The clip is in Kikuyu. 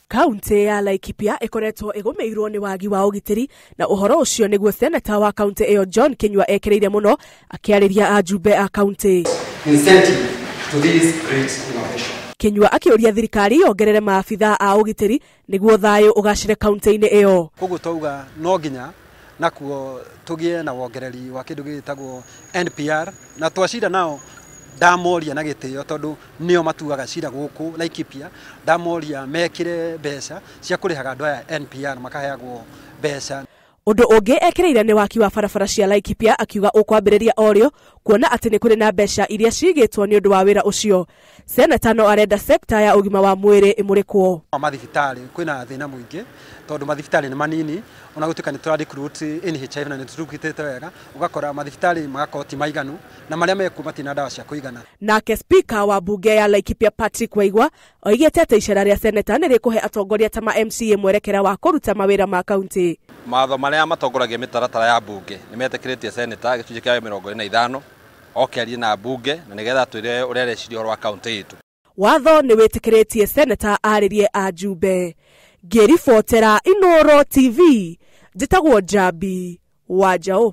Kaunti ya Laikipia ĩkoretwo ĩgũmĩirwo nĩ wagi wa ũgitĩri, na ũhoro ũcio nĩguo seneta wa kaunti ĩyo John Kinyua ekĩrĩire mũno akĩarĩria ajumbe a kaunti. Incentive to this great innovation. Kinyua akĩũria thirikari yongerere maabitha a ũgitĩri nĩguo thayũ ũgacĩre kaunti-inĩ ĩyo. Koguo twauga no nginya nakuo tũgĩe na wongereri wa kĩndũ gĩtagwo NPR, na twacira nao ndamoria na gĩtĩo tondũ nĩo matuaga cira gũkũ Laikipia, ndamoria mekĩre mbeca cia kũrĩhaga andũ aya NPR, makaheagwo mbeca. Ũndũ ũngĩ ekĩrĩire nĩ waki wa barabara cia Laikipia, akiuga ũkwambĩrĩria orĩo kuona atĩ nĩ kũrĩ na mbeca iria cigĩtwo nĩ ũndũ wa wĩra ũcio. Seneta no arenda sekta ya ũgima wa mwĩrĩ ĩmũrĩkwo. Mathibitarĩ kwĩna thĩna mũingĩ tondũ mathibitarĩ nĩ manini, ona gũtuĩka nĩ tũra recruit NHIF na nĩ tũrutĩte wega, ũgakora mathibitarĩ magakorwo ti maiganu na marĩa mekuo matina ndawa cia kũigana. Nake spika wa bunge ya Laikipia Patrick Waigwa oigĩte atĩ icera rĩa seneta nĩ rĩkũhe atongoria ta ma MCA mwerekera wa kũruta mawĩra ma kaunti. Mawatho marĩa matongoragia mĩtaratara ya bunge nĩ metĩkĩrĩtie seneta gĩcunjĩ kĩa 25 oke arie na bunge na nĩgetha twĩre ũrĩa areciria ũhoro wa kaunti itũ. Watho nĩ wĩtĩkĩrĩtie seneta arĩrie ajumbe. Ngĩribotera Inooro TV, njĩtagwo Njambi wa Njaũ.